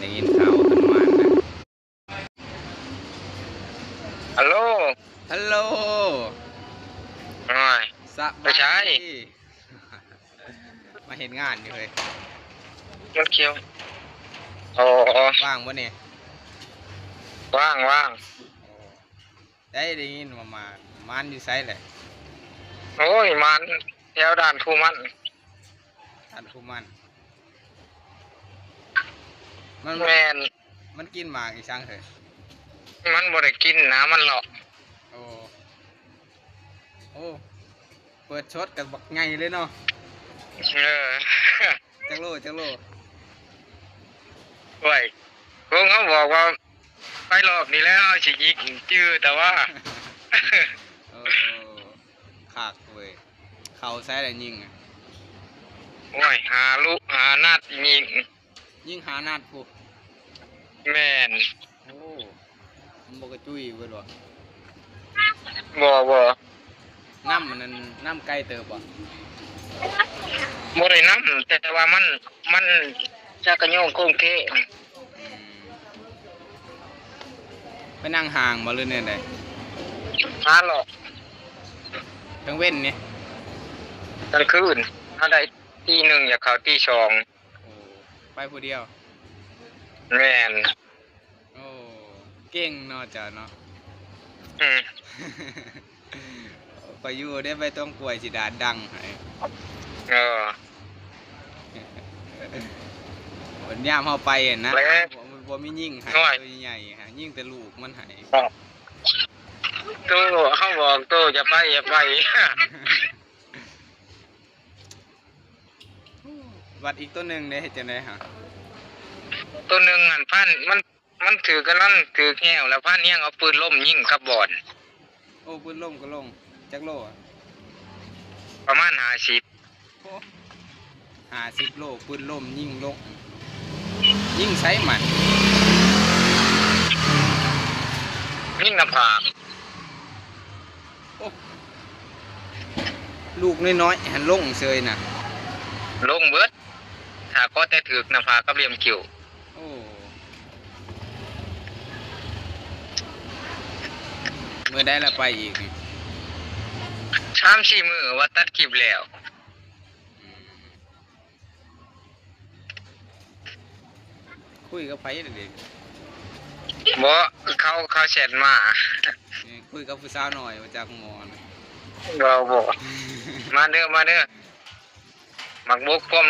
ໄດ້ຍິນຂ່າວເພິ່ນມານະ. ຮັລໂຫຼ ຮັລໂຫຼ ໂອ້ຍ ສະບາຍດີ ໄປໃສ? ມາເຮັດງານຢູ່ເຮີ້ຍ ມັນຂຽວ. ອໍ ວ່າງບໍ່ນີ້? ວ່າງ ວ່າງ. ໄດ້ ໄດ້ຍິນວ່າມານ ມານຢູ່ໃສແຫຼະ? ໂອ້ຍ ມານແຖວດ່ານຄູມັນ. ທ່ານຜູ້ໝັ້ນ ມັນ ແມ່ນ ມັນກິນໝາກອີ່ສັງເຮີ້ຍ? ມັນບໍ່ໄດ້ກິນນະ ມັນເລາະ. ໂອ້ ໂອ້ ເປີດສົດກັນບັກໃຫຍ່ເລີຍເນາະ. ເອີ ຈັກໂລ ຈັກໂລ? ໂອ້ຍ ຄົງເຮົາບອກວ່າ ໄປລອບນີ້ແລ້ວເຮົາຊິຍິງຈື່ແຕ່ວ່າ. ໂອ້ ຄັກເວີຍ ເຂົ້າໃສລະຍິງ? ໂອ້ຍ ຫ້າລຸ ຫ້ານັດຍິງ. ຍິງຫ້ານັດພຸ້ນ? ແມ່ນ. ໂອ້ ມັນບໍ່ກະຈຸຍເບິດບໍ່? ບໍ່ ບໍ່. ນ້ຳອັນນັ້ນ ນ້ຳໄກເຕີບບໍ່? ບໍ່ໄດ້ນ້ຳ ແຕ່ວ່າມັນ ມັນຈະກະໂຍງໂຄ້ງເຄງ. ອືມ ໄປນັ່ງຫ້າງບໍ່ ຫຼືແນວໃດ? ຫາເລາະ ກາງເວັນນີ້? ກາງຄືນ ຫາໄດ້ຕີໜຶ່ງ ຢາກເຂົ້າຕີສອງ. ໂອ້ ໄປຜູ້ດຽວ? ແມ່ນ. ໂອ້ ເກັ່ງເນາະເຈົ້າເນາະ. ອືມ ຂ້ອຍຢູ່ເດ້ ໄປຕົງກ້ວຍຊິດາດດັງໃຫ້. ເອີ ບັດຍາມເຮົາໄປຫັ້ນນະ ບໍ່ ບໍ່ມີຍິງໃຫ້ ໂຕໃຫຍ່ໆ ຍິງແຕ່ລູກມັນໃຫ້. ໂຕ ເຮົາບອກໂຕຢ່າໄປ ຢ່າໄປ. ບັດອີກໂຕໜຶ່ງເດ້ ເຮັດຈັ່ງໃດຫະ? ໂຕໜຶ່ງຫັ້ນພັນ ມັນ ມັນຖືກກັນ ມັນຖືກແຮ້ວ ແລ້ວພັນຮຽງເອົາປືນລົມຍິງກັບບ່ອນ. ໂອ້ ປືນລົມກໍລົງ ຈັກໂລ? ປະມານຫ້າສິບ. ໂອ້ ຫ້າສິບໂລ ປືນລົມຍິງລົງ ຍິງໃສມັນ? ຍິງໜ້າຜາກ. ໂອ້ ລູກນ້ອຍໆຫັ້ນລົງເສີຍນະ. ລົງເບິດ ຫາກໍແຕ່ຖືກໜ້າຜາກກັບຫຼ່ຽມຄິ້ວ. ໂອ້ ມື້ໃດລະໄປອີກນີ້? ສາມສີ່ມື້ວ່າຕັດຄລິບແລ້ວ. ອືມ ຄຸຍກັບໃຜລະເດ? ບໍ່ ເຂົາ ເຂົາແຊັດມາ. ເອີ ຄຸຍກັບຜູ້ສາວນ້ອຍມາຈາກໝໍນະ. ບໍ່ ບໍ່ ມາເດີ ມາເດີ ໝາກບົກຄວາມ